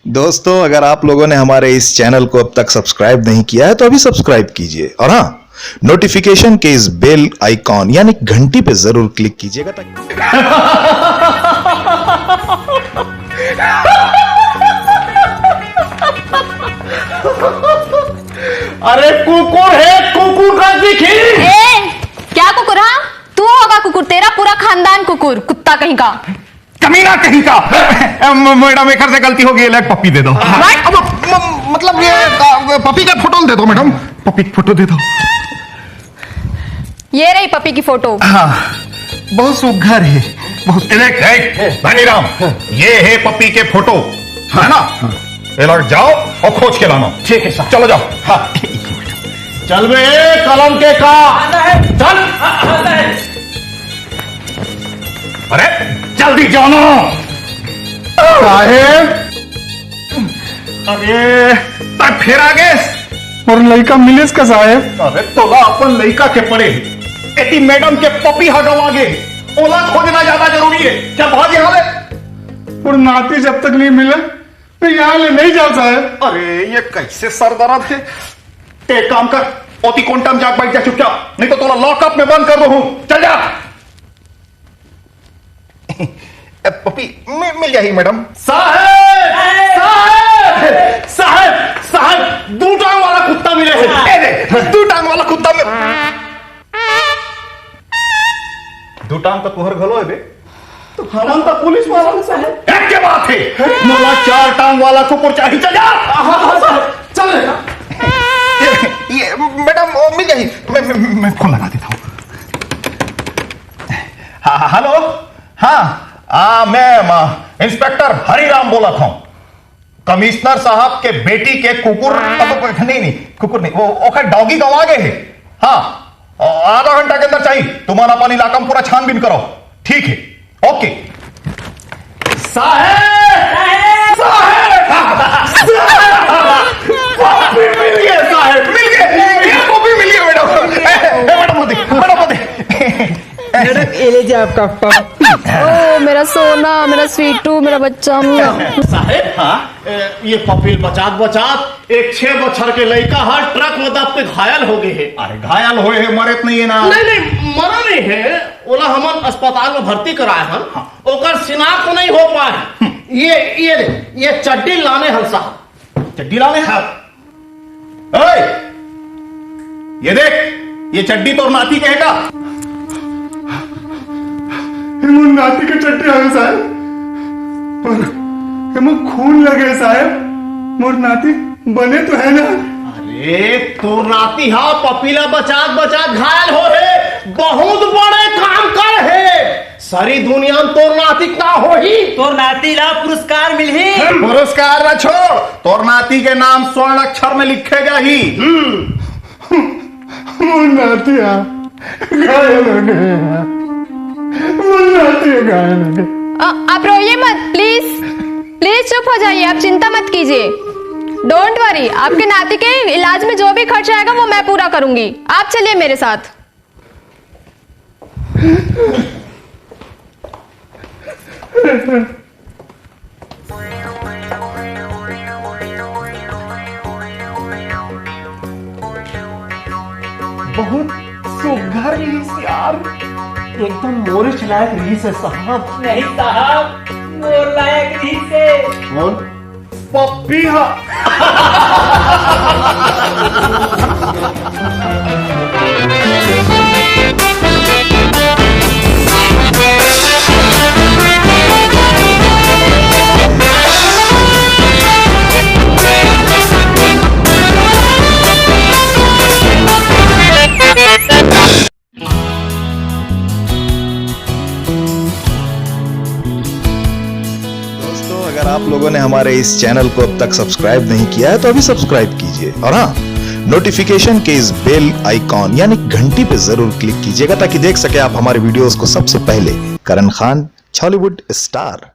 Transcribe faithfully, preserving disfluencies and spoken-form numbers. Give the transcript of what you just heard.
दोस्तों, अगर आप लोगों ने हमारे इस चैनल को अब तक सब्सक्राइब नहीं किया है तो अभी सब्सक्राइब कीजिए, और हाँ, नोटिफिकेशन के इस बेल आइकॉन यानी घंटी पे जरूर क्लिक कीजिएगा, ताकि अरे कुकुर है, कुकुर का दिखी। ए, क्या कुकुर? हाँ, तू होगा कुकुर, तेरा पूरा खानदान कुकुर, कुत्ता कहीं का। कमीना कहीं का। मैडम, एक से गलती हो गई, एक पप्पी दे दो। What? अब म-, मतलब ये, अ, पप्पी का फोटो दे दो मैडम, पप्पी की फोटो दे दो। ये रही पप्पी की फोटो। हाँ, बहुत सुघर है, बहुत। ए, देख, देख, धनीराम, ये है पप्पी के फोटो, है ना? ये लोग जाओ और खोज के लाना। ठीक है सर। चलो जाओ। हाँ। चल बे, कलम के का। चल। अरे, जल्दी जानो। साहेब। अरे, तब फिर आ गए। और लइका मिलेस का साहेब? अरे, तोला अपन लइका के पड़े हे। एती मैडम के पपी ह गवा गे। ओला खोजना ज्यादा जरूरी है। क्या भाग यहाँ ले? और नाती जब तक नहीं मिले, तो यहाँ ले नहीं जा साहेब। अरे, ये कैसे सर दर्द है? एक काम कर, ओती कोंटा म जाके बैठ जा चुपचाप, नहीं तो तोला लॉकअप में बंद कर दूँ। चल जा। ए, पपी, मि-, मिल जाही मैडम। साहेब! साहेब! साहेब! साहेब! दू टांग वाला कुत्ता मिले हे। ए दे, दू टांग वाला कुत्ता मिले। दू टांग तो तुहर घलो हे बे। तो हमन तो पुलिस वाला हन साहेब। एक के बात है, मोला चार टांग वाला कुकुर चाहिए। चल जा। हाँ, हाँ, हाँ, साहेब, चल रे। ये, ये, मैडम, वो मिल जाही। मैं, मैं, मैं फोन लगा देता हूँ। हाँ, हाँ, हेलो। हाँ, आ, मैं, आ, इंस्पेक्टर हरिराम बोलत हूँ। कमिश्नर साहब के बेटी के कुकुर, अब, नहीं, नहीं, कुकुर नहीं, वो, ओकर डॉगी गवा गए है। हाँ, आ-, आधा घंटा के अंदर चाहिए। तुम्हारा अपन इलाका में पूरा छानबीन करो। ठीक है, ओके। साहेब! साहेब! साहेब! पप्पी मिल गए साहेब, मिल गए। ये पप्पी मिल गया मैडम। ए, ए, मैडम, वो दे, मैडम, वो दे। मैडम, ये लीजिए आपका पप्पी। ओ, मेरा सोना, मेरा स्वीटू, मेरा बच्चा। साहेब, हाँ, ए, ये पपी ल बचात बचात एक छह बछर के लइका ह ट्रक में दब के घायल हो गए हे। अरे, घायल होए हे, मरे त नहीं हे ना? नहीं, नहीं, मरा नहीं हे, ओला हमन अस्पताल में भर्ती कराए हन। हाँ। ओकर शिनाख्त नहीं हो पाए। हम्म। ये, ये ले, ये चड्डी लाने हन साहब। चड्डी लाने हन? हाँ। ओए! ये देख, ये चड्डी तोर नाती के हे का? ये मोर नाती के चड्डी हवे साहेब, पर एमा खून लगे साहेब, मोर नाती बने तो हे ना? अरे, तोर नाती हा पपी ला बचात बचात घायल हो हे, बहुत बड़े काम कर हे। सारी दुनिया में तोर नाती का होही? तोर नाती ला पुरस्कार मिलही। पुरस्कार ला छोड़, तोर नाती के नाम स्वर्ण अक्षर में लिखे जाही। हम्म। मोर नाती हा घायल हो गए। मोर नाती हा घायल हो गए। अ, आप रोइए मत, प्लीज। प्लीज चुप हो जाइए, आप चिंता मत कीजिए। डोंट वरी, आपके नाती के इलाज में जो भी खर्च आएगा, वो मैं पूरा करूंगी। आप चलिए मेरे साथ। बहुत सुघर रहिस यार, एकदम मोरेच लायक रहिस हे साहब। नहीं साहब, मोर लायक रहिस हे। कौन? पप्पी हा। दोस्तों, अगर आप लोगों ने हमारे इस चैनल को अब तक सब्सक्राइब नहीं किया है तो अभी सब्सक्राइब कीजिए, और हाँ, नोटिफिकेशन के इस बेल आइकॉन यानी घंटी पे जरूर क्लिक कीजिएगा, ताकि देख सके आप हमारे वीडियोज़ को सबसे पहले। करण खान, छॉलीवुड स्टार।